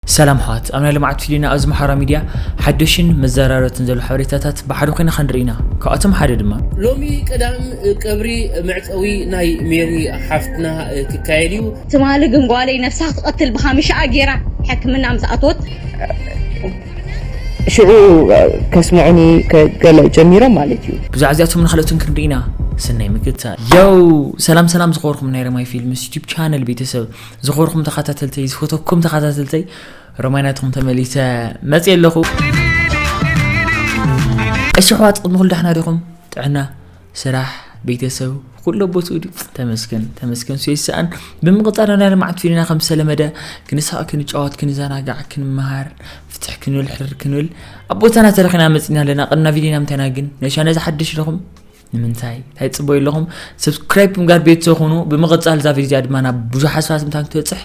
ሰላም ኣሕዋት፣ ኣብ ናይ ልምዓት ፊሊና ኣብዚ ማሕበራዊ ሚድያ ሓደሽን መዘራረብትን ዘለዉ ሓበሬታታት ብሓደ ኮይና ክንርኢ ኢና። ካብኣቶም ሓደ ድማ ሎሚ ቀዳም ቀብሪ መዕጸዊ ናይ ሜሪ ሓፍትና ክካየድ እዩ። ትማሊ ግን ጓለይ ነፍሳ ክትቐትል ብኻምሻኣ ጌራ ሕክምና ምስ ኣትወት። ሽዑ ከስምዑኒ ከ- ገለ ጀሚሮም ማለት እዩ። ብዛዕባ እዚኣቶም ንኻልኦትን ክንርኢ ኢና። ሰናይ ምክትታል። ዮው! ሰላም ሰላም ዝኸበርኩም ናይ ረማይ ፊልምስ ዩቲዩብ ቻነል ቤተሰብ፣ ዝኸበርኩም ተኸታተልተይ፣ ዝፈተኩም ተኸታተልተይ፣ ሮማይ ናትኩም ተመሊሰ መፅየ ኣለኹ። እሺ ኣሕዋት፣ ቅድሚ ኩሉ ዳሕና ዲኹም? ጥዕና፣ ስራሕ፣ ቤተሰብ፣ ኩሉ ቦትኡ ድዩ? ተመስገን፣ ተመስገን፣ ሱ ይስኣን። ብምቕጻል ናይ ልምዓት ፊሊና ከም ዝተለመደ ክንስሓቕ፣ ክንጫወት፣ ክንዘናጋዕ፣ ክንመሃር፣ ፍትሕ ክንብል፣ ሕርር ክንብል ኣብ ቦታና ተረኺና መጺና ኣለና። ቅድና ቪዲዮና ምንታይና ግን ነሻ ነዚ ሓድሽ ኢለኹም ንምንታይ እንታይ ትጽበዩ ኣለኹም? ሰብስክራይብ ምግባር ቤተሰብ ኹኑ። ብምቕጻል እዛ ቪድዮ ድማ ናብ ብዙሓት ሰባት ምታን ክትበጽሕ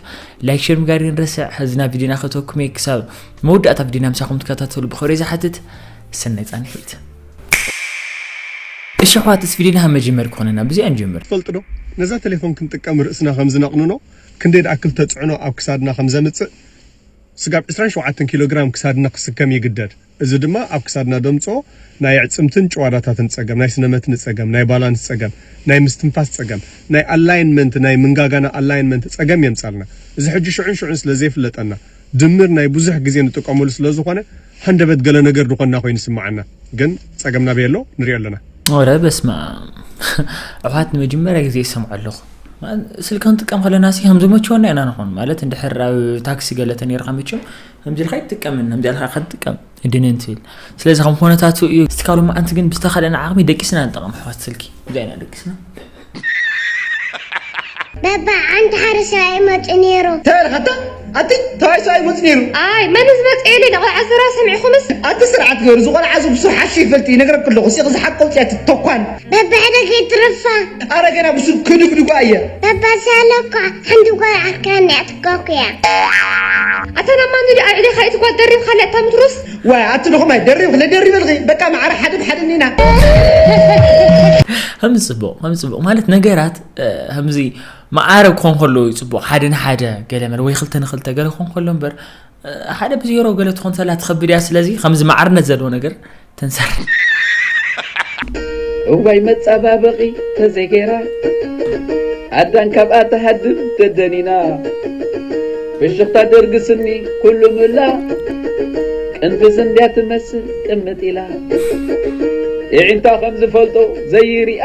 ላይክ፣ ሼር ምግባር ይንረስዕ። ሕዚ ናብ ቪድዮና ከተኩሜ ክሳብ መወዳእታ ቪድዮና ምሳኹም ትከታተሉ ብኽብሪ ዝሓትት። ሰናይ ጻንሒት። እሺ ኣሕዋት፣ እስ ቪድዮና ካብ መጀመር ክኾነና ብዚኣ ንጀምር። ትፈልጡ ዶ? ነዛ ቴሌፎን ክንጥቀም ርእስና ከም ዝነቕንኖ፣ ክንደይ ዝኣክል ተጽዕኖ ኣብ ክሳድና ከም ዘምጽእ፣ ስጋብ ዕስራን ሸውዓተን ኪሎ ግራም ክሳድና ክስከም ይግደድ። እዚ ድማ ኣብ ክሳድና ደምጾ ናይ ኣዕጽምትን ጭዋዳታትን ጸገም፣ ናይ ስነመትኒ ጸገም፣ ናይ ባላንስ ጸገም፣ ናይ ምስትንፋስ ጸገም፣ ናይ ኣላይንመንት፣ ናይ ምንጋጋና ኣላይንመንት ጸገም የምጻልና። እዚ ሕጂ ሽዑን ሽዑን ስለ ዘይፍለጠና፣ ድምር ናይ ብዙሕ ግዜ ንጥቀመሉ ስለ ዝኾነ፣ ሃንደበት ገለ ነገር ዝኾንና ኮይኑ ይስምዓና። ግን ጸገምና በየሎ ንሪኦ ኣለና። ኧረ በስመ ኣብ። ኣሕዋት፣ ንመጀመርያ ግዜ ይሰምዖ ኣለኹ። ስልኪ ክንጥቀም ከለና ሲ ከም ዝመቸወና ኢና ንኾን። ማለት እንድሕር ኣብ ታክሲ ገለ ተነይርካ መቸም ከምዚ ኢልካ ኣይትጥቀምን፣ ከምዚ ኢልካ ኢኻ ትጥቀም። ድንን ትብል። ስለዚ ከም ኩነታቱ እዩ። እስቲ ካብ ሎማዓንቲ ግን ብዝተኻለና ዓቕሚ ደቂስና ንጠቐም ኣሕዋት ስልኪ። ብዛይና ደቂስና። በባ ሓንቲ ሓረስታይ መፂኡ ነይሩ። እንታይ ኢልካ ኣታ? ኣቲ ተባይ ሰብኣይ መፂኡ ነይሩ። ኣይ መን ዝመፀ ኢሉ ንቆልዓ ዝራ ሰሚዕኹምስ? ኣቲ ስርዓት ገይሩ ዝቆልዓ እዚ ብሱር ሓሺ ይፈልጥ ይነግረክ ኣለኹ። ሲቕ ዝሓቅ ቀውፅያ ትተኳን። በባ ሕደ ከይትረፋ። ኣረ ገና ብሱር ክድግድጓ እየ። በባ ሳለ እኳ ሓንቲ ጓል ዓርካ እያ ትኳኩያ። ኣታ ናብ ማን ድዩ ኣልዒልካ እቲ ጓል ደሪብካላ እታ ምትሩስ? ዋይ ኣቲ ንኹም ኣይ ደሪብ ክለ ደሪብ ልኺ በቃ ማዕረ ሓደ ብሓደ እኒና። ከም ጽቡቕ ከም ጽቡቕ ማለት ነገራት ከምዚ መዓረ ክኾን ከሎ እዩ ጽቡቕ። ሓደ ንሓደ ገለ መለ ወይ ክልተ ንክልተ ገለ ክኾን ከሎ እምበር ሓደ ብዜሮ ገለ ትኾን ተላ ትኸብድ እያ። ስለዚ ከምዚ ማዕርነት ዘለዎ ነገር ተንሳር። እዋይ መጻባበቒ ተዘይገይራ ኣዳን ካብኣ ትሃድም ተደኒና። ፍሽኽታ ደርግስኒ ኩሉ ምላ ቅንፍዝ እንድያ ትመስል ቅምጥ ኢላ። የዒንታ ከም ዝፈልጦ ዘይሪኣ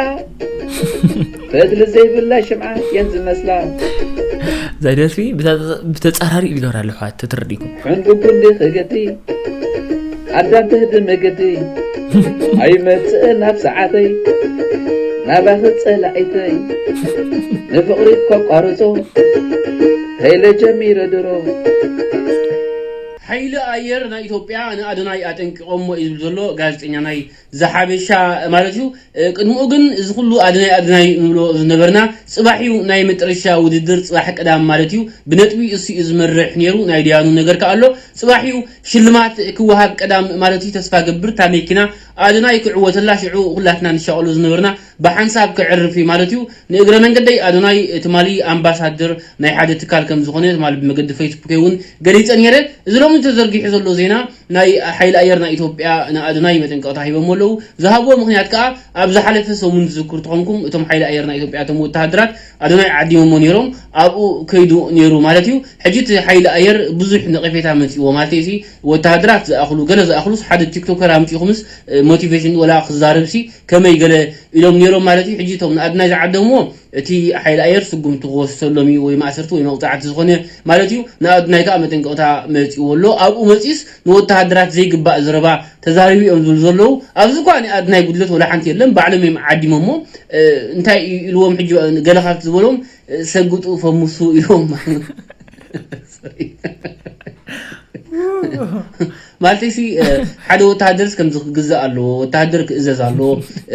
ፈትሊ ዘይብላ ሽምዓ የን ዝመስላ። እዛ ደርፊ ብተጻራሪ ኢሉ ይገብራ ኣለኹ ተትረዲኩም። ሕንጉጉ እንዲ ክገቲ ኣዳም ትህድም እግዲ ኣይመጽእን ኣብ ሰዓተይ ናባኺ ጸላኢተይ ንፍቕሪ ከቋርጾ ተይለ ጀሚረ ድሮ። ሓይሊ ኣየር ናይ ኢትዮጵያ ንኣዶናይ ኣጠንቂቖሞ እዩ ዝብል ዘሎ ጋዜጠኛ ናይ ዝሓበሻ ማለት እዩ። ቅድሚኡ ግን እዚ ኩሉ ኣድናይ ኣድናይ ንብሎ ዝነበርና ጽባሕ እዩ ናይ መጨረሻ ውድድር፣ ጽባሕ ቀዳም ማለት እዩ። ብነጥቢ እሱ እዩ ዝመርሕ ነይሩ፣ ናይ ድያኑ ነገር ከኣ ኣሎ። ጽባሕ እዩ ሽልማት ክወሃብ ቀዳም ማለት እዩ። ተስፋ ገብር እታ መኪና ኣድናይ ክዕወተላ ሽዑ ኩላትና ንሻቐሎ ዝነበርና ብሓንሳብ ክዕርፍ እዩ ማለት እዩ። ንእግረ መንገደይ ኣዶናይ ትማሊ ኣምባሳደር ናይ ሓደ ትካል ከም ዝኾነ ትማሊ ብመገዲ ፌስቡክ እውን ገሊጸ ነይረ። እዚ ሎሚ ተዘርጊሑ ዘሎ ዜና ናይ ሓይሊ ኣየር ናይ ኢትዮጵያ ንኣዶናይ መጠንቀቕታ ሂቦሞ ኣለዉ። ዝሃብዎ ምኽንያት ከኣ ኣብ ዝሓለፈ ሰሙን ዝዝክሩ ተኾንኩም እቶም ሓይሊ ኣየር ናይ ኢትዮጵያ እቶም ወተሃደራት ኣዶናይ ዓዲሞሞ ነይሮም ኣብኡ ከይዱ ነይሩ ማለት እዩ። ሕጂ እቲ ሓይሊ ኣየር ብዙሕ ነቐፌታ መጺዎ ማለት እዩ። ወተሃደራት ዝኣኽሉ ገለ ዝኣኽሉስ ሓደ ቲክቶከር ኣምጺኹምስ ሞቲቬሽን ወላ ክዛረብሲ ከመይ ገለ ኢሎም ነይሮም ማለት እዩ። ሕጂ እቶም ንኣድናይ ዝዓደምዎ እቲ ሓይሊ ኣየር ስጉምቲ ክወሰሎም እዩ ወይ ማእሰርቲ ወይ መቕፃዕቲ ዝኾነ ማለት እዩ። ንኣድናይ ከዓ መጠንቀቕታ መፂዎ ኣሎ። ኣብኡ መፂኡስ ንወተሃደራት ዘይግባእ ዘረባ ተዛሪቡ እዮም ዝብሉ ዘለዉ። ኣብዚ እኳ ንኣድናይ ጉድለት ወላ ሓንቲ የለን። ባዕሎም እዮም ዓዲሞሞ እንታይ እዩ ኢልዎም ሕጂ ገለ ካብቲ ዝበሎም ሰግጡ ፈምሱ ኢልዎም ማለት ሲ ሓደ ወተሃደርስ ከምዚ ክግዛእ ኣለዎ፣ ወተሃደር ክእዘዝ ኣለዎ።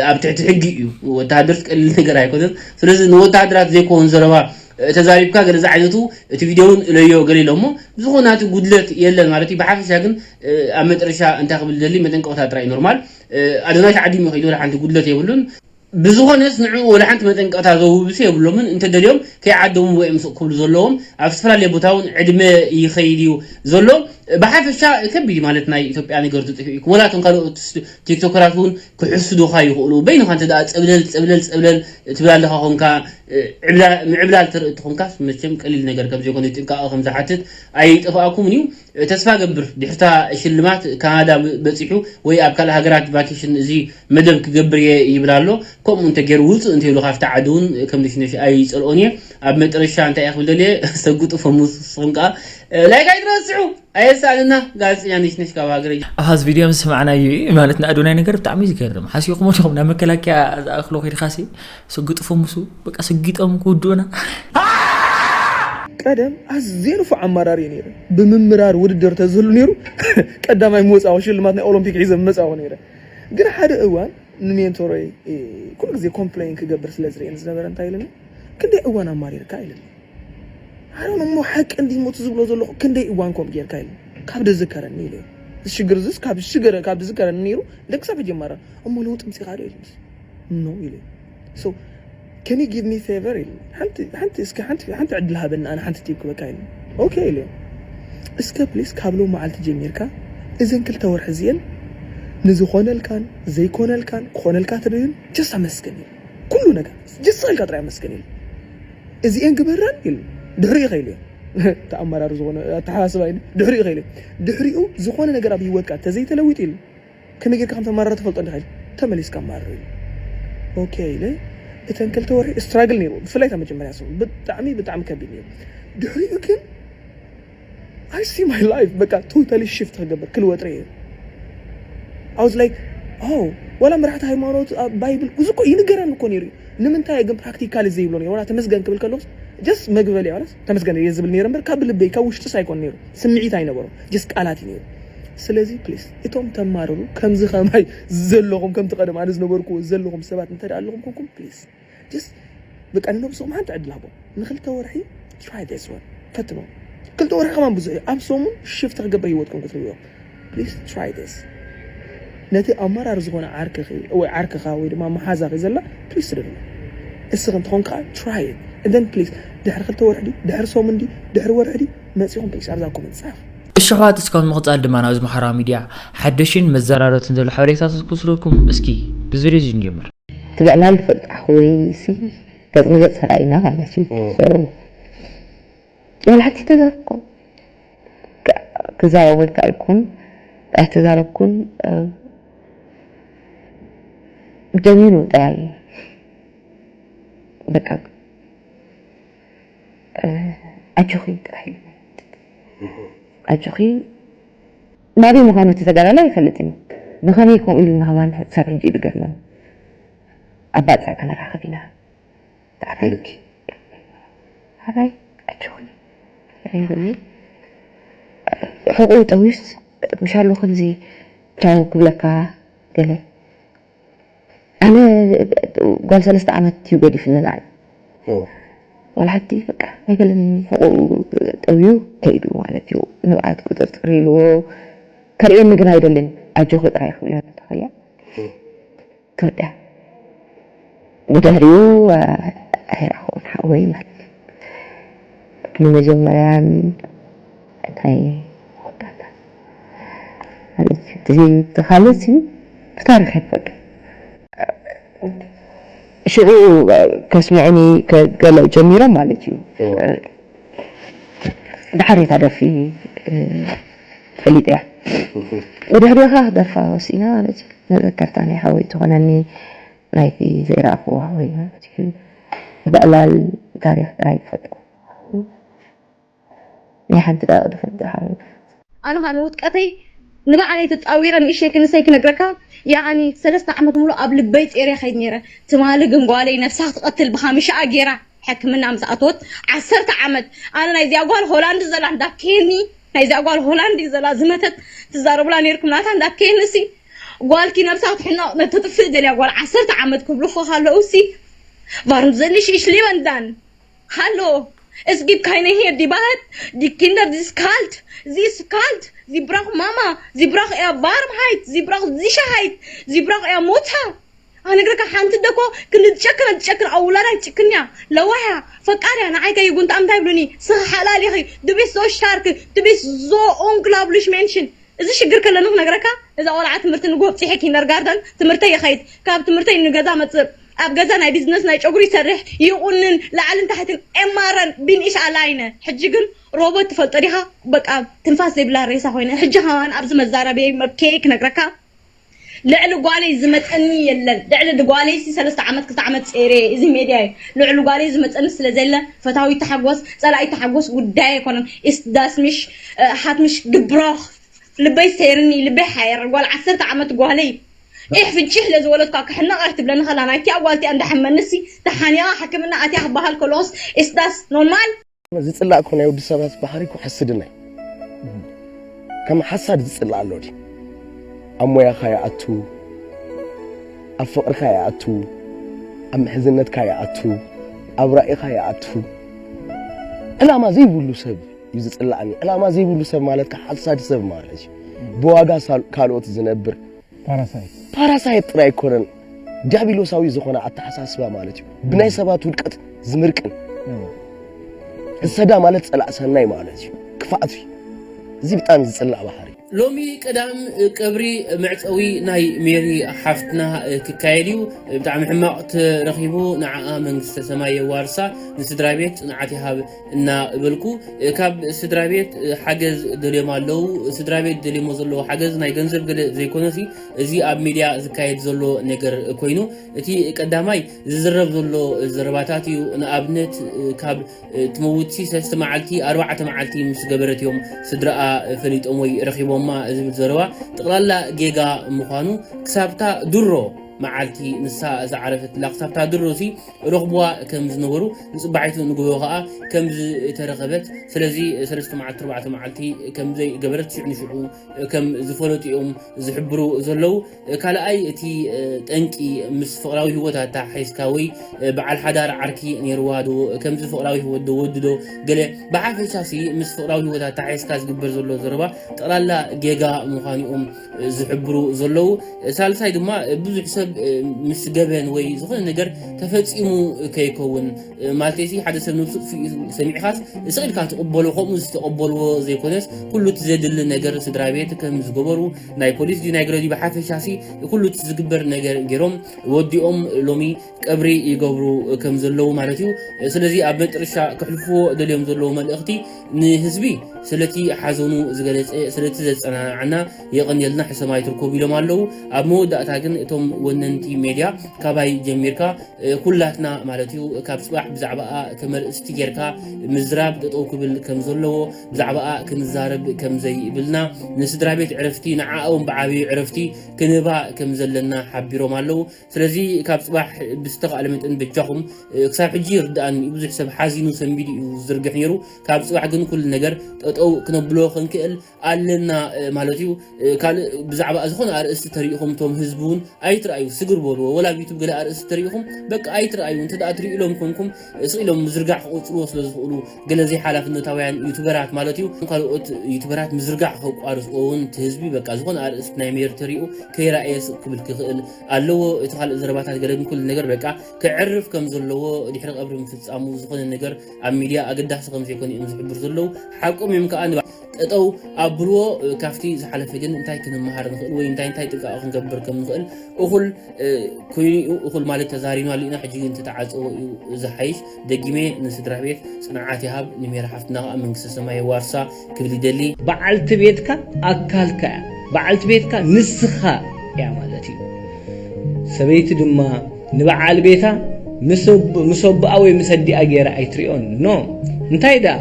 ኣብ ትሕቲ ሕጊ እዩ። ወተሃደርስ ቀሊል ነገር ኣይኮነን። ስለዚ ንወተሃደራት ዘይኮን ዘረባ ተዛሪብካ ገለ ዝዓይነቱ እቲ ቪድዮ እውን እለዮ ገለ ኢሎሞ ብዝኾነ እቲ ጉድለት የለን ማለት እዩ። ብሓፈሻ ግን ኣብ መጨረሻ እንታይ ክብል ደሊ መጠንቀቕታ ጥራይ ኖርማል ኣዶናይ ተዓዲሙ ከይዱ ወላ ሓንቲ ጉድለት የብሉን። ብዝኾነስ ንዕኡ ወላ ሓንቲ መጠንቀቕታ ዘውብሱ የብሎምን። እንተደልዮም ከይዓደሙ ወይ ምስቕ ክብሉ ዘለዎም። ኣብ ዝተፈላለየ ቦታ እውን ዕድመ ይኸይድ እዩ ዘሎ። ብሓፈሻ ከቢድ እዩ ማለት ናይ ኢትዮጵያ ነገር ተጠፊኡ ወላ እቶም ካልኦት ቲክቶከራት እውን ክሕስዱኻ ይኽእሉ። በይንኻ እንተ ደኣ ጸብለል ጸብለል ጸብለል ትብል ኣለኻ ኾንካ፣ ምዕብላል ትርኢ እንተኾንካ መቸም ቀሊል ነገር ከም ዘይኮነ ጥንቃቐ ከም ዝሓትት ኣይጠፍኣኩምን እዩ። ተስፋ ገብር ድሕርታ ሽልማት ካናዳ በጺሑ ወይ ኣብ ካልእ ሃገራት ቫኬሽን እዚ መደብ ክገብር እየ ይብል ኣሎ። ከምኡ እንተገይሩ ውፅእ እንተይሉ ካብቲ ዓዲ እውን ከም ነሽነሽ ኣይፀልኦን እየ። ኣብ መጠረሻ እንታይ እየ ክብል ደልየ ሰጉጡ ፈሙስ ንስኹም ከዓ ላይክ ኣይትረስዑ። ኣየሳእንና ጋዜጠኛ ነሽነሽ ካብ ሃገረይ። ኣብ ሀዚ ቪድዮ ምስ ሰማዕናዮ እዩ ማለት ንኣዶናይ ነገር ብጣዕሚ እዩ ዝገርም። ሓሲኹም ዲኹም ናብ መከላከያ ዝኣኽሎ ከይድካሲ ስግጥ ፈምሱ በቃ ስጊጦም ክውድኡና። ቀደም ኣዝየ ንፉዕ ኣማራሪ ነይረ። ብምምራር ውድድር ተዝህሉ ነይሩ ቀዳማይ ምወፃኹ ሽልማት ናይ ኦሎምፒክ ሒዘ ምመፃኹ ነይረ። ግን ሓደ እዋን ንሜንቶረይ ኩሉ ግዜ ኮምፕሌን ክገብር ስለ ዝርእየን ዝነበረ እንታይ ኢለኒ፣ ክንደይ እዋን ኣማሪርካ ኢለኒ። ኣሮን እሞ ሓቂ እንዲ ሞት ዝብሎ ዘለኹ ክንደይ እዋን ከም ጌርካ ኢለኒ። ካብ ዝዝከረኒ ኢለ እዚ ሽግር እዚስ ካብ ሽገረ ካብ ዝዝከረኒ ነይሩ ደቂ ሰብ ጀመረ እሞ ለውጥ ምፂኻ ዶ ኢለኒ። ኖ ኢለ። So can you give me favor ኢለ ሓንቲ ሓንቲ እስኪ ሓንቲ ሓንቲ ዕድል ሃበኒ ኣነ ሓንቲ ቲፕ ክበካ ኢለ። ኦኬ ኢለ። እስከ ፕሊስ ካብ ሎም መዓልቲ ጀሚርካ እዘን ክልተ ወርሒ እዚአን ንዝኾነልካን ዘይኮነልካን ክኾነልካ ትደልን ጀስት ኣመስግን ኢለ። ኩሉ ነገር ጀስት ኢልካ ጥራይ ኣመስግን ኢለ። እዚአን ግበረን ኢለ ድሕሪኡ ከይለ ተኣመራሪ ዝኾነ ኣተሓሳስባ ኢለ ድሕሪኡ ከይለ ድሕሪኡ ዝኾነ ነገር ኣብ ህይወትካ ተዘይተለዊጥ ኢለ ከመይ ጌርካ ከም ተማረረ ትፈልጦ እንዲኻ ኢሉ ተመሊስካ ማረር ኢሉ ኦኬ ኢለ እተን ክልተ ወርሒ ስትራግል ነይሩ ብፍላይ እታ መጀመርያ ሰሙን ብጣዕሚ ብጣዕሚ ከቢድ ነይሩ ድሕሪኡ ግን I see my life በቃ ቶታሊ ሽፍት ክገብር ክልወጥ ርየ I was like oh ወላ መራሕቲ ሃይማኖት ኣብ ባይብል እዚ እኮ ይንገረን እኮ ነይሩ እዩ ንምንታይ ግን ፕራክቲካሊ ዘይብሎ ነይሩ ወላ ተመስገን ክብል ከለኹስ ጀስት መግበል ያውረስ ተመስገን እየ ዝብል ነይረ እምበር ካብ ልበይ ካብ ውሽጢ ሳይኮን ነይሩ ስምዒት ኣይነበሮም ጀስት ቃላት እዩ ነይሩ ስለዚ ፕሊስ እቶም ተማርሩ ከምዚ ከማይ ዘለኹም ከምቲ ቀደም ኣነ ዝነበርኩዎ ዘለኹም ሰባት እንተ ኣለኹም ኮንኩም ፕሊስ ጀስት በቃ ንነብስኹም ሓንቲ ዕድል ሃቦም ንክልተ ወርሒ try this one ፈትኖ ክልተ ወርሒ ከማን ብዙሕ እዩ ኣብ ሰሙን ሽፍት ክገብር ህይወትኩም ክትርእዮ please try this ነቲ ኣመራር ዝኾነ ዓርክኺ ወይ ዓርክኻ ወይ ድማ መሓዛኺ ዘላ please ስደድሉ እስኺ እንተኾን ከዓ try it and then please ድሕሪ ክልተ ወርሒ ድዩ ድሕሪ ሰሙን ድዩ ድሕሪ ወርሒ ድዩ መፂኹም please ኣብዛ ኮመንት ፃፍ እሺ ኣሕዋት እስካብ ንምቕፃል ድማ ናብዚ ማሕበራዊ ሚድያ ሓደሽን መዘራረብትን ዘሎ ሓበሬታታት ክወስደልኩም እስኪ ብዚ ቪድዮ እዚ ንጀምር እቲ ብዕላል ዝፈልጣ ክወይሲ ገፅ ንገፅ ተራኢና ማለት እዩ ወላ ሓንቲ ተዛረብኩም ክዛረብ ኣይከኣልኩን ኣይተዛረብኩን ደሚሩ ጥራይ በቃ ኣጆኺ ጥራይ ኣጆኺ ናበይ ምዃኑ እቲ ተጋዳላይ ኣይፈልጥን እዩ ብኸመይ ከምኡ ኢሉ ንኸማን ክሳብ ሕጂ ይድገርና ኣብ ባፅዕ ክንራኸብ ኢና ተዓራይኪ ሓራይ ኣጆኺ ኣይበሊ ሕቁ ጠዊስ ምሻሉ ከምዚ ቻው ክብለካ ገለ ኣነ ጓል ሰለስተ ዓመት እዩ ገዲፍኒ ንዓይ ዋላ ሓንቲ በቃ ኣይበለን ሕቁ ጠውዩ ከይዱ ማለት እዩ ንብዓት ቁጥርጥር ኢልዎ ከርእየኒ ግን ኣይደልን ኣጆኺ ጥራይ ክብለኒ ተኸያ ትወዳ ብድሕሪኡ ኣይረኣኹን ሓወይ ማለት እዩ ብመጀመርያን ናይ ወዳታ ማለት እዩ እቲ ካልእ እዩ ብታሪክ ኣይፈልጥ ሽዑ ከስምዑኒ ገለ ጀሚሮም ማለት እዩ ድሓር እታ ደርፊ ፈሊጠያ ብድሕሪኻ ክደርፋ ወሲና ማለት እዩ መዘከርታ ናይ ሓወይ ትኾነኒ ናይቲ ዘይረኣኽዎ ሓወይ ማለት እዩ ብዕላል ታሪኽ ጥራይ ትፈልጥ ናይ ሓንቲ ደቂ ድፍንቲ ሓወይ ኣነ ከዓ ንውድቀተይ ንባዕለይ ተፃዊረ ንእሸይ ክንሰይ ክነግረካ ያኒ ሰለስተ ዓመት ሙሉ ኣብ ልበይ ፀይረ ከይድ ነይረ ትማሊ ግን ጓለይ ነብሳ ክትቀትል ብካምሻኣ ገይራ ሕክምና ምስ ኣተወት ዓሰርተ ዓመት ኣነ ናይዚኣ ጓል ሆላንድ ዘላ እንዳከየኒ ናይዚኣ ጓል ሆላንድ እዩ ዘላ ዝመተት ትዛረቡላ ነይርኩም ናታ እንዳከየኒ ሲ ጓልኪ ነብሳ ክትሕኖ ነተጥፍእ ደልያ ጓል ዓሰርተ ዓመት ክብሉኹ ከለዉ ሲ Warum sind ich ich leben dann? Hallo, es gibt keine hier die Wahrheit. Die Kinder, die ist kalt. Sie ist kalt. Sie braucht Mama. Sie braucht eher Warmheit. Sie braucht Sicherheit. Sie braucht eher Mutter. ክነግረካ ሓንቲ ደኮ ክንዲ ትጨክን ትጨክን ኣብ ውላዳ ትጭክን እያ። ለዋህ እያ፣ ፈቃር እያ። ንዓይ ከይጉንታ እንታይ ይብሉኒ? ስኻ ሓላል ኢኺ። Du bist so stark, du bist so unglaublich Menschen። እዚ ሽግር ከለኒ ክነግረካ፣ እዛ ቆልዓ ትምህርቲ ንጎ ኣብፂሐ ኪንደርጋርደን ትምህርተይ ይኸይድ፣ ካብ ትምህርተይ ንገዛ መፅእ፣ ኣብ ገዛ ናይ ቢዝነስ ናይ ጨጉሪ ይሰርሕ፣ ይቑንን፣ ላዕልን ታሕትን ኤማረን ቢንኢሽ ኣላይነ። ሕጂ ግን ሮቦት ትፈልጦ ዲኻ? በቃ ትንፋስ ዘይብላ ሬሳ ኮይነ። ሕጂ ከማን ኣብዚ መዛረበይ መብኬ ክነግረካ፣ ልዕሊ ጓለይ ዝመፀኒ የለን። ልዕሊ ጓለይ ሲ ሰለስተ ዓመት ክልተ ዓመት ፀይረ እዚ ሜድያ እዩ። ልዕሊ ጓለይ ዝመፀኒ ስለ ዘለ ፈታዊ ተሓጎስ ፀላኢ ተሓጎስ ጉዳይ ኣይኮነን። ኢስት ዳስ ምሽ ሃት ምሽ ግብሮኽ ልበይ ሰይርኒ ልበይ ሓየር ጓል ዓሰርተ ዓመት ጓለይ ኢሕ ፍንጭሕ ለዝወለድኳ ክሕነቕ እያ ትብለኒ ከላ ናይቲ ኣጓልቲ እንዳሐመንሲ ተሓኒቓ ሕክምና ኣትያ ክበሃል ከሎስ ኢስዳስ ኖርማል። ዝፅላእ እኮ ናይ ወዲ ሰባት ባህሪ እኮ ሓስድና እዩ። ከም ሓሳድ ዝፅላእ ኣሎ ድዩ? ኣብ ሞያኻ ይኣቱ፣ ኣብ ፍቕርካ ይኣቱ፣ ኣብ ምሕዝነትካ ይኣቱ፣ ኣብ ራኢኻ ይኣቱ። ዕላማ ዘይብሉ ሰብ እዩ ዝፅላእኒ። ዕላማ ዘይብሉ ሰብ ማለት ከዓ ሓሳድ ሰብ ማለት እዩ። ብዋጋ ሳል- ካልኦት ዝነብር ፓራሳይት ፓራሳይት ጥራይ ኣይኮነን፣ ዲያብሎሳዊ ዝኾነ ኣተሓሳስባ ማለት እዩ። ብናይ ሰባት ውድቀት ዝምርቅን ሕሰዳ ማለት ጸላእ ሰናይ ማለት እዩ። ክፍኣት እዩ። እዚ ብጣዕሚ ዝጽላእ ባህሪ። ሎሚ ቀዳም ቀብሪ መዕፀዊ ናይ ሜሪ ሓፍትና ክካየድ እዩ። ብጣዕሚ ሕማቕ ተረኺቡ። ንዓኣ መንግስተ ሰማይ የዋርሳ፣ ንስድራ ቤት ጽንዓት ይሃብ እናበልኩ፣ ካብ ስድራ ቤት ሓገዝ ደልዮም ኣለዉ። ስድራ ቤት ደልዮሞ ዘለዉ ሓገዝ ናይ ገንዘብ ገለ ዘይኮነሲ፣ እዚ ኣብ ሚድያ ዝካየድ ዘሎ ነገር ኮይኑ፣ እቲ ቀዳማይ ዝዝረብ ዘሎ ዘረባታት እዩ። ንኣብነት ካብ ትመውትሲ ሰለስተ መዓልቲ ኣርባዕተ መዓልቲ ምስ ገበረት እዮም ስድራኣ ፈሊጦም ወይ ረኺቦማ ዝብል ዘረባ ጠቕላላ ጌጋ ምዃኑ፣ ክሳብታ ድሮ መዓልቲ ንሳ ዝዓረፈትላ ክሳብታ ድሮ ሲ ረኽብዋ ከም ዝነበሩ፣ ንፅባሒቱ ንግሆ ከዓ ከም ዝተረኸበት፣ ስለዚ ሰለስተ መዓልቲ ኣርባዕተ መዓልቲ ከም ዘይገበረት ሽዑ ንሽዑ ከም ዝፈለጡ እዮም ዝሕብሩ ዘለዉ። ካልኣይ እቲ ጠንቂ ምስ ፍቕራዊ ህይወት ኣተሓሒዝካ ወይ በዓል ሓዳር ዓርኪ ነይርዋ ዶ ከምዚ ፍቕራዊ ህይወት ዶ ወዲ ዶ ገለ ብሓፈሻ ሲ ምስ ፍቕራዊ ህይወት ኣተሓሒዝካ ዝግበር ዘሎ ዘረባ ጠቕላላ ጌጋ ምዃኑ እዮም ዝሕብሩ ዘለዉ። ሳልሳይ ድማ ብዙሕ ሰብ ምስ ገበን ወይ ዝኾነ ነገር ተፈፂሙ ከይከውን ማለት ሲ ሓደ ሰብ ነብሱ ጥፊኡ ሰሚዕኻስ ስቕ ኢልካ ትቕበሎ፣ ከምኡ ዝተቐበልዎ ዘይኮነስ ኩሉ እቲ ዘድሊ ነገር ስድራ ቤት ከም ዝገበሩ ናይ ፖሊስ ድዩ ናይ ገለ ድዩ ብሓፈሻ ሲ ኩሉ እቲ ዝግበር ነገር ገይሮም ወዲኦም ሎሚ ቀብሪ ይገብሩ ከም ዘለዉ ማለት እዩ። ስለዚ ኣብ መጨረሻ ክሕልፍዎ ደልዮም ዘለዉ መልእኽቲ ንህዝቢ ስለቲ ሓዘኑ ዝገለጸ ስለቲ ዘጸናናዓና የቐንየልና ሕሰማይ ትርከቡ ኢሎም ኣለዉ። ኣብ መወዳእታ ግን እቶም ወነንቲ ሜድያ ካባይ ጀሚርካ ኩላትና ማለት እዩ ካብ ጽባሕ ብዛዕባኣ ከም ኣርእስቲ ጌርካ ምዝራብ ጠጠው ክብል ከም ዘለዎ ብዛዕባኣ ክንዛረብ ከም ዘይብልና ንስድራ ቤት ዕረፍቲ ንዓኦም ብዓብዩ ዕረፍቲ ክንህባ ከም ዘለና ሓቢሮም ኣለዉ። ስለዚ ካብ ጽባሕ ብዝተኻእለ መጠን በጃኹም ክሳብ ሕጂ ይርድኣኒ ብዙሕ ሰብ ሓዚኑ ሰንቢዱ እዩ ዝዝርግሕ ነይሩ። ካብ ጽባሕ ግን ኩሉ ነገር ጠጠው ክነብሎ ክንክእል ኣለና ማለት እዩ። ካልእ ብዛዕባ ዝኾነ ኣርእስቲ ተሪኢኹም እቶም ህዝቢ እውን ኣይትረኣዩ፣ ስግር በልዎ። ወላ ኣብ ዩቱብ ገለ ኣርእስቲ ተሪኢኹም በቃ ኣይትረኣዩ። እንተ ደኣ ትርእዩ ኢሎም ኮንኩም ስቕ ኢሎም ምዝርጋሕ ክቕጽልዎ ስለ ዝኽእሉ ገለ ዘይሓላፍነታውያን ዩቱበራት ማለት እዩ። ካልኦት ዩቱበራት ምዝርጋሕ ከቋርጽዎ እውን እቲ ህዝቢ በቃ ዝኾነ ኣርእስቲ ናይ ሜር ተሪኡ ከይረኣየ ስቕ ክብል ክኽእል ኣለዎ። እቲ ካልእ ዘረባታት ገለ ግን ኩሉ ነገር በቃ ክዕርፍ ከም ዘለዎ ድሕሪ ቀብሪ ምፍጻሙ ዝኾነ ነገር ኣብ ሚድያ ኣገዳሲ ከም ዘይኮነ እዮም ዝሕብሩ ዘለዉ። ሓቆም እዮም ከኣ ንባ ጠጠው ኣብልዎ። ካብቲ ዝሓለፈ ግን እንታይ ክንመሃር ንኽእል ወይ እንታይ እንታይ ጥንቃቐ ክንገብር ከም ንኽእል እኹል ኮይኑ እዩ። እኹል ማለት ተዛሪብናሉ ኢና። ሕጂ ግን ተተዓፀቦ እዩ ዝሓይሽ። ደጊመ ንስድራ ቤት ፅንዓት ይሃብ፣ ንሜራ ሓፍትና ከዓ መንግስተ ሰማይ የዋርሳ ክብል ይደሊ። በዓልቲ ቤትካ ኣካልካ እያ። በዓልቲ ቤትካ ንስኻ እያ ማለት እዩ። ሰበይቲ ድማ ንበዓል ቤታ ምስ ኣቦኣ ወይ ምስ ኣዲኣ ገይራ ኣይትሪኦን። ኖ። እንታይ ደኣ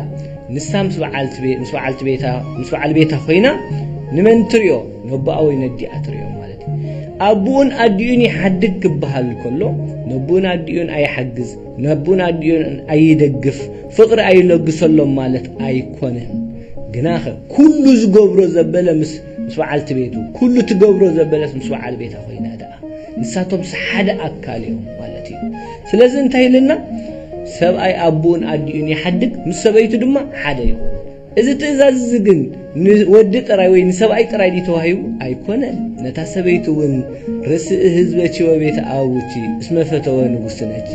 ንሳ ምስ በዓልቲ ቤ- ምስ በዓልቲ ቤታ ምስ በዓል ቤታ ኮይና ንመን ትሪኦ? ነቦኣ ወይ ነዲኣ ትሪኦ ማለት እዩ። ኣቦኡን ኣዲኡን ይሓድግ ክበሃል ከሎ ነቦኡን ኣዲኡን ኣይሓግዝ፣ ነቦኡን ኣዲኡን ኣይደግፍ፣ ፍቕሪ ኣይለግሰሎም ማለት ኣይኮነን። ግናኸ ኩሉ ዝገብሮ ዘበለ ምስ ምስ በዓልቲ ቤቱ፣ ኩሉ ትገብሮ ዘበለስ ምስ በዓል ቤታ ኮይና ደኣ ንሳቶም ሓደ ኣካል እዮም ማለት እዩ። ስለዚ እንታይ ኢልና ሰብኣይ ኣቦኡን ኣዲኡን ይሓድግ፣ ምስ ሰበይቱ ድማ ሓደ ይኸውን። እዚ ትእዛዝ እዚ ግን ንወዲ ጥራይ ወይ ንሰብኣይ ጥራይ ድዩ ተዋሂቡ? ኣይኮነን። ነታ ሰበይቲ እውን ርእሲ ህዝበኪ ወቤት ኣቡኪ እስመ ፈተወ ንጉስነኪ፣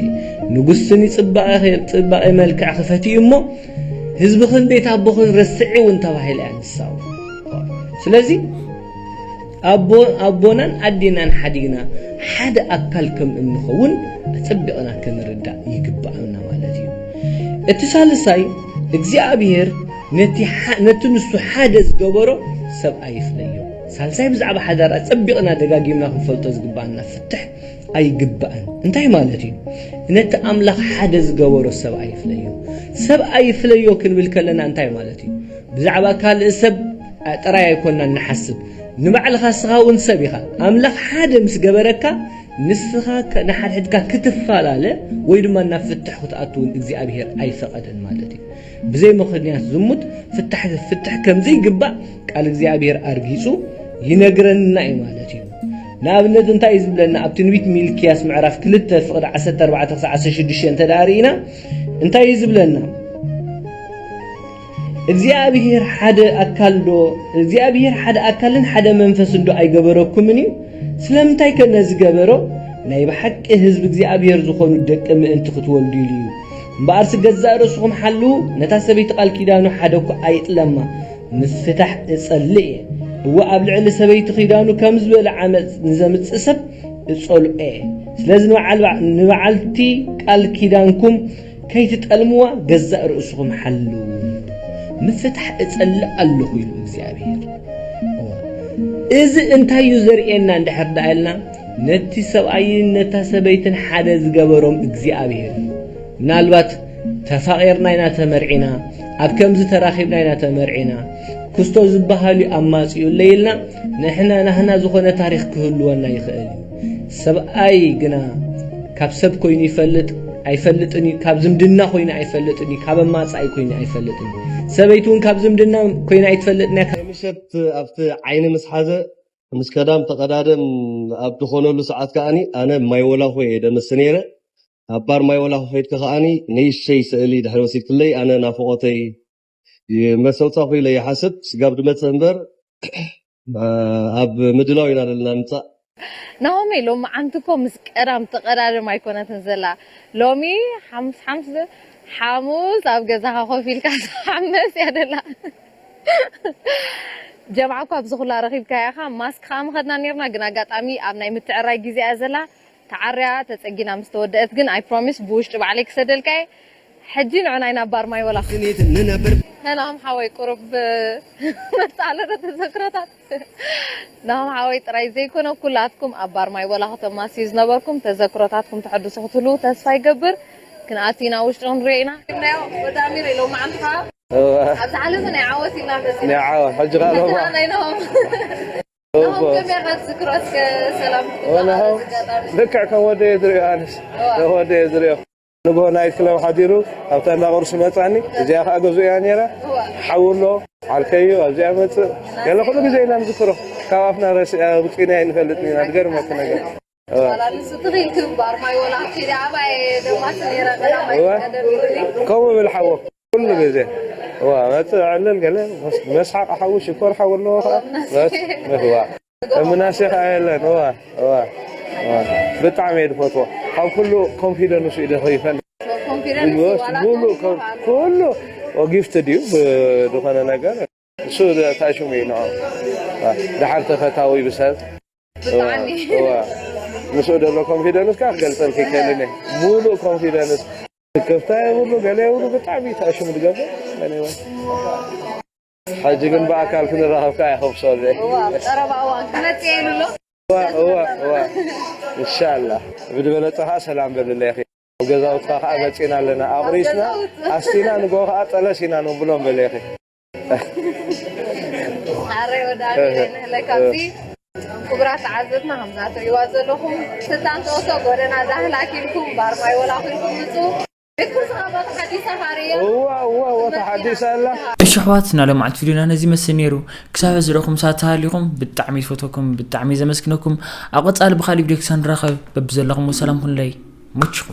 ንጉስኒ ጽባቐ ጽባቐ መልክዕኪ ፈትዩ እሞ ህዝብኽን ቤት ኣቦኽን ረስዒ እውን ተባሂላ እያ ንሳ እውን። ስለዚ ኣቦ ኣቦናን ኣዴናን ሓዲግና ሓደ ኣካል ከም እንኸውን ኣጸቢቕና ክንርዳእ ይግባኣና ማለት እዩ። እቲ ሳልሳይ እግዚኣብሔር ነቲ ሓ- ነቲ ንሱ ሓደ ዝገበሮ ሰብኣይ ይፍለዮ። ሳልሳይ ብዛዕባ ሓዳር ኣጸቢቕና ደጋጊምና ክንፈልጦ ዝግባኣና ፍትሕ ኣይግባእን። እንታይ ማለት እዩ? ነቲ ኣምላኽ ሓደ ዝገበሮ ሰብኣይ ይፍለዮ። ሰብኣይ ይፍለዮ ክንብል ከለና እንታይ ማለት እዩ? ብዛዕባ ካልእ ሰብ ጥራይ ኣይኮናን ንሓስብ። ንባዕልኻ ንስኻ እውን ሰብ ኢኻ። ኣምላኽ ሓደ ምስ ገበረካ ንስኻ ከ- ንሓድሕድካ ክትፈላለ ወይ ድማ ናብ ፍትሕ ክትኣቱ እውን እግዚኣብሔር ኣይፈቐደን ማለት እዩ። ብዘይ ምኽንያት ዝሙት ፍትሕ ፍትሕ ከም ዘይግባእ ቃል እግዚኣብሔር ኣርጊጹ ይነግረና እዩ ማለት እዩ። ንኣብነት እንታይ እዩ ዝብለና? ኣብ ትንቢት ሚልክያስ ምዕራፍ ክልተ ፍቕዲ ዓሰርተ ኣርባዕተ ክሳዕ ዓሰርተ ሽዱሽተ እንተ ደኣ ርኢና እንታይ እዩ ዝብለና? እግዚኣብሔር ሓደ ኣካል ዶ እግዚኣብሔር ሓደ ኣካልን ሓደ መንፈስን ዶ ኣይገበረኩምን እዩ? ስለምንታይ ከ ነዚ ገበሮ? ናይ ብሓቂ ህዝቢ እግዚኣብሔር ዝኾኑ ደቂ ምእንቲ ክትወልዱ ኢሉ እዩ። እምበኣርሲ ገዛእ ርእስኹም ሓልዉ፣ ነታ ሰበይቲ ቃል ኪዳኑ ሓደ እኳ ኣይጥለማ። ምፍታሕ እጸልእ እየ። እወ ኣብ ልዕሊ ሰበይቲ ኪዳኑ ከም ዝበለ ዓመፅ ንዘምፅእ ሰብ እጸልኦ እየ። ስለዚ ንበዓል ንበዓልቲ ቃል ኪዳንኩም ከይትጠልምዋ ገዛእ ርእስኹም ሓልዉ። ምፍታሕ እጸልእ ኣለኹ ኢሉ እግዚኣብሔር። እዚ እንታይ እዩ ዘርእየና እንድሕር ደኣ ኢልና፣ ነቲ ሰብኣይን ነታ ሰበይትን ሓደ ዝገበሮም እግዚኣብሔር እዩ። ምናልባት ተፋቒርና ኢና ተመርዒና፣ ኣብ ከምዚ ተራኺብና ኢና ተመርዒና፣ ክስቶ ዝበሃል እዩ ኣማጺኡለይ ኢልና ንሕና ናህና ዝኾነ ታሪኽ ክህልወና ይኽእል እዩ። ሰብኣይ ግና ካብ ሰብ ኮይኑ ይፈልጥ ኣይፈልጥን እዩ፣ ካብ ዝምድና ኮይኑ ኣይፈልጥን እዩ፣ ካብ ኣማጻኢ ኮይኑ ኣይፈልጥን እዩ። ሰበይቲ እውን ካብ ዝምድና ኮይና ኣይትፈልጥን እያ። ናይ ምሸት ኣብቲ ዓይኒ ምስ ሓዘ ምስ ከዳም ተቐዳደም ኣብ ዝኾነሉ ሰዓት ከኣኒ ኣነ ማይ ወላኹ እየ ደምስ ነይረ። ኣብ ባር ማይ ወላኹ ከይድካ ከኣኒ ንእሽተይ ስእሊ ድሕሪ ወሲድክለይ ኣነ ናፍቖተይ መሰልታ ኢለ ይሓስብ። ስጋብ ድመጽእ እምበር ኣብ ምድላው ኢና ዘለና ንምጻእ። ናሆመይ ሎሚ ዓንትኮ ምስ ቀዳም ተቐዳደም ኣይኮነትን ዘላ። ሎሚ ሓሙስ ሓሙስ ዶ- ሓሙስ ኣብ ገዛኻ ኮፍ ኢልካ ትሓመስ እያ ደላ። ጀምዓ እኳ ኣብዚ ኩላ ረኺብካያ ኢኻ። ማስክ ከዓ ምኸድና ነርና፣ ግን ኣጋጣሚ ኣብ ናይ ምትዕራይ ግዜ እያ ዘላ። ተዓርያ ተጸጊና ምስ ተወደአት ግን I promise ብውሽጢ ባዕለይ ክሰደልካ እየ። ሕጂ ንዑ ናይ ናብ ባር ማይ ወላ። ሰላም ሓወይ፣ ቁሩብ መጣለረ ተዘክሮታት ናሆም ሓወይ ጥራይ ዘይኮነ ኩላትኩም ኣብ ባር ማይ ወላ ከተማስዩ ዝነበርኩም ተዘክሮታትኩም ተሐድሱ ክትህልዉ ተስፋ ይገብር። ክንኣቱ ኢና ውሽጢ ክንሪኦ ኢና። ወዳሚር ኢሎም መዓንትኻ ኣብዛ ዓለም ናይ ዓወት ኢልና መፂና። ናይ ዓወት፣ ሕጂ ኸኣ ሎማ። ሕጂ ኸኣ ናይ ናሆም። እዎ። ናሆም ከመይ ኢኻ ትዝክሮ? እስከ ሰላም ክትብሎ ወላ ኣብ ሆም። ኣጋጣሚ። ልክዕ ከም ወደየ ዝሪኦ ኣነስ። እዋ። ከም ወደየ ዝሪኦ። ንግሆ ናይት ክለብ ሓዲሩ ኣብታ እንዳ ቁርሲ መጻኒ። እዚኣ ኸኣ ገዝኡ እያ ነይራ። እዋ። ሓው ኣሎ፣ ዓርከይ እዩ፣ ኣብዚኣ መጽእ። ገለ ኩሉ ግዜ ኢና ንዝክሮ። ካብ ኣፍና ረሲኣ ውጺና ኣይንፈልጥን ኢና። ዝገርመኪ ነገር። እዋ። ዋላ ንሱ ትኽእል ክምባር ማይ ወላ ከይደ ኣባይ ደማሲ ነይራ ቀዳማይ እዋ። ቀደም ኢሉኒ። ከምኡ ብል ሓዎ። ኩሉ ግዜ። እዋ፣ መጽእ ዕልል ገለ መስ-፣ መስሓቕ ሓዊ ሽኮር ሓዊ ኣለዎ ኸኣ። መስ-፣ እዋ። ምናሴ ኸኣ የለን። እዋ፣ እዋ፣ እዋ። ብጣዕሚ እየ ዝፈትዎ። ካብ ኩሉ ኮንፊደንሱ እዩ ደኺፈኒ። ኮንፊደንስ ብግወስ ዋላ ሙሉ ኮንፊደንስ ኮን-፣ ኩሉ ጊፍት ድዩ ብዝኾነ ነገር። እሱ ታሽሙ እዩ ንዑ። እዋ፣ ደሓር ተፈታዊ ብሰብ። ብጣዕሚ። እዋ፣ እዋ። ምስኡ ዘሎ ኮንፊደንስ ከኣ ክገልጸልኪ ይክእልን እየ። ሙሉእ ኮንፊደንስ። ስክፍታ የብሉ፣ ገለ የብሉ፣ ብጣዕሚ እዩ ታሽሙ ዝገብር። Anyway። ሕጂ ግን ብኣካል ክንራኸብ ከኣ ይኸብሶ ኣሎ። እዋ፣ ኣብ ቀረባ እዋን ክመጽእ እየ ኢሉ ኣሎ። እዋ፣ እዋ፣ እዋ። ኢንሻላህ። ብዝበለጸ ከኣ ሰላም በልለይ ኢኺ። ኣብ ገዛውትኻ ከኣ መጺና ኣለና። ኣቑሪስና፣ ኣብ ገዛውት። ኣስቲና፣ ንግሆ ከኣ ጠለስ ኢና ነብሎም በለ ኢኺ። ሓረይ ወዳኒ እህ። ንህለካ ኣብዚ ክቡራት ተዓዘብትና ከምዛ ትሪእዋ ዘለኹም ስልጣን ተወሶ ጎደና ዳህላክ ኢልኩም ባር ማይ ወላኹ ኢልኩም ምፁ። ቤት ቁርሲ ካብ ተሓዲሳ ካርያ እዋ እዋ እዋ ተሓዲሳ ኣላ። እሺ ኣሕዋት፣ ናይ ሎማዓንቲ ቪድዮና ነዚ ይመስል ነይሩ። ክሳብ ሕዚ ረኹም ሳት ተሃሊኹም ብጣዕሚ ዝፈትወኩም፣ ብጣዕሚ ዘመስግነኩም። ኣብ ቀጻሊ ብኻሊእ ቪድዮ ክሳብ ንራኸብ በብዘለኹም ሰላም ኩኑለይ። ሙችኹም።